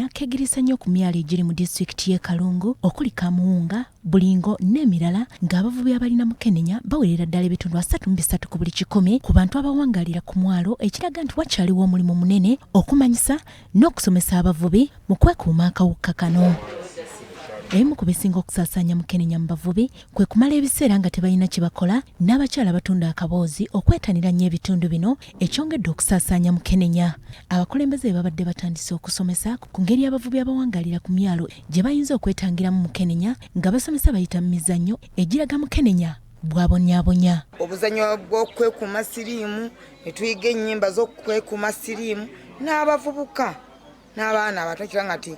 mukenenya keegiriisa nnyo ku myalo egiri mu disitulikiti y'e Kalungu okuli Kamuwunga, Bulingo n'emirala ng'abavubi abalina mukenenya bawerera ddala ebitundu 33 ku buli kikumi ku bantu abawangaalira ku mwalo ekiraga nti wakyaliwo omulimu munene okumanyisa n'okusomesa abavubi mu kwekuuma akawuka kano. Ebimu ku bisinga okusaasaanya mukenenya mu bavubi kwe kumala ebiseera nga tebalina kye bakola n'abakyala abatunda akaboozi okwetanira nnyo ebitundu bino ekyongedde okusaasaanya mukenenya. Abakulembeze be babadde batandise okusomesa ku ngeri abavubi abawangaalira ku myalo gye bayinza okwetangiramu mukenenya nga basomesa bayita mu mizannyo egiraga mukenenya bw'abonyabonya. Obuzannyo bw'okwekuuma siriimu ne tuyiga ennyimba z'okwekuuma siriimu n'abavubuka n'abaana abato kira nga ti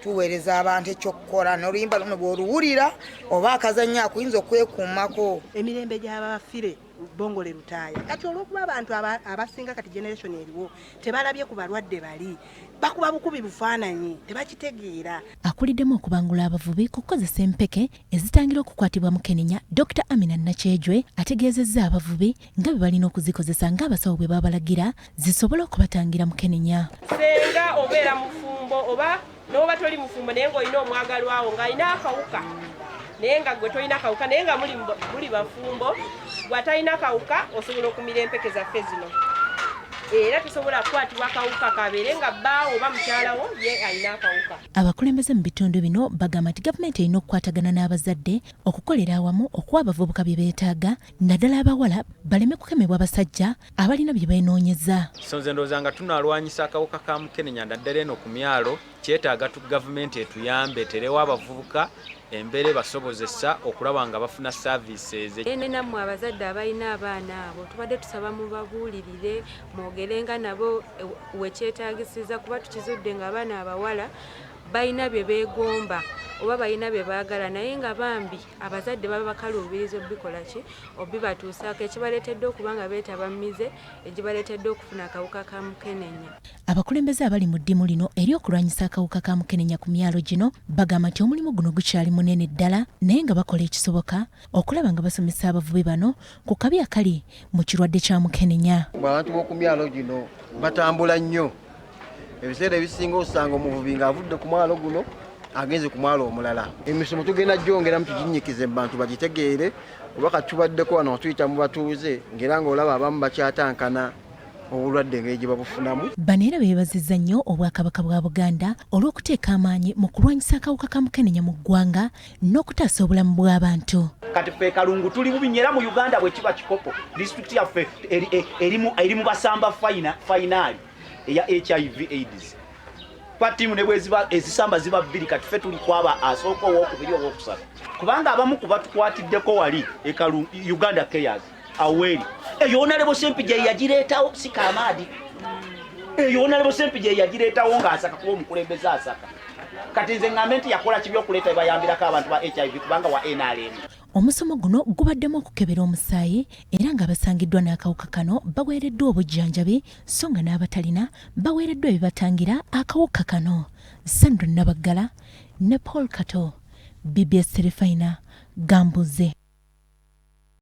tuweereza abantu ekyokukola n'oluyimba luno bw'oluwulira oba akazannyo akuyinza okwekuumako. Emirembe gy'abafire Bongole Lutaaya kati olw'okuba abantu abasinga kati generation eriwo tebalabye ku balwadde bali bakuba bukubi bufaananyi tebakitegeera. Akuliddemu okubangula abavubi ku kukozesa empeke ezitangira okukwatibwa mukenenya, Dokita Amina Nakyejwe ategeezezza abavubi nga bwe balina okuzikozesa ng'abasawo bwe babalagira zisobole okubatangira mukenenya. Ssenga obeera mufumbo oba n'oba toli mufumbo naye ng'olina omwagalwawo ng'alina akawuka naye nga gwe tolina kawuka naye nga muli bafumbo gwe atalina kawuka osobola okumira empeke zaffe zino era tosobola kukwatibwa kawuka kabeere nga bbaawo oba mukyalawo ye alina akawuka. Abakulembeze mu bitundu bino bagamba nti gavumenti erina okukwatagana n'abazadde okukolera awamu okuwa abavubuka bye beetaaga naddala abawala baleme kukemebwa basajja abalina bye beenoonyeza. So nze ndowooza nga tunalwanyisa akawuka ka mukenenya naddala eno ku myalo kyetaaga tu gavumenti etuyambe eterewo abavubuka embeera ebasobozesa okulaba nga bafuna services. Ne nammwe abazadde abalina abaana abo tubadde tusaba mubabuulirire mwogerenga nabo wekyetaagisiza kuba tukizudde nga abaana abawala balina bye beegomba oba balina bye baagala naye nga bambi abazadde baba bakaluubiriza obikola ki obibatuusaako ekibaleetedde okuba nga beetaba mu mize egibaleetedde okufuna akawuka ka mukenenya. Abakulembeze abali mu ddimu lino ery'okulwanyisa akawuka ka mukenenya ku myalo gino bagamba nti omulimu guno gukyali munene ddala naye nga bakola ekisoboka okulaba nga basomesa abavubi bano ku kabi akali mu kirwadde kya mukenenya. Abantu b'oku myalo gino batambula nnyo, ebiseera ebisinga osanga omuvubi ng'avudde ku mwalo guno agenze ku mwalo omulala. Emisomo tugenda gyongeramu tuginnyikize mu bantu bagitegeere, kuba kati tubaddeko wano nga tuyita mu batuuze ng'era ng'olaba abamu bakyatankana obulwadde engeri gye babufunamu. Bano era beebazizza nnyo Obwakabaka bwa Buganda olw'okuteeka amaanyi mu kulwanyisa akawuka ka mukenenya mu ggwanga n'okutaasa obulamu bw'abantu. Kati ffe Kalungu tuli bubi nnyo era mu Uganda bwe kiba kikopo disitulikiti yaffe eri mu basamba fayinaali eya HIV AIDS kuba ttiimu ne bweziba ezisamba ziba bbiri kati ffe tuli kwaba asooka owokubiri owokusatu kubanga abamu ku batukwatiddeko wali ekalu Uganda Cares aweeri eyo onalebo Sempijja yeyagireetawo si kamaadi eyo onalebo Sempijja yeyagireetawo ng'asaka kuba omukulembeze asaka kati nze ŋŋambe nti yakola kibi okuleeta ebayambirako abantu ba HIV kubanga wa NRM. Omusomo guno gubaddemu okukebera omusaayi era ng'abasangiddwa n'akawuka kano baweereddwa obujjanjabi so nga n'abatalina baweereddwa ebibatangira akawuka kano. Sandra Nabaggala ne Paul Kato, BBS Terefayina, Gambuuze.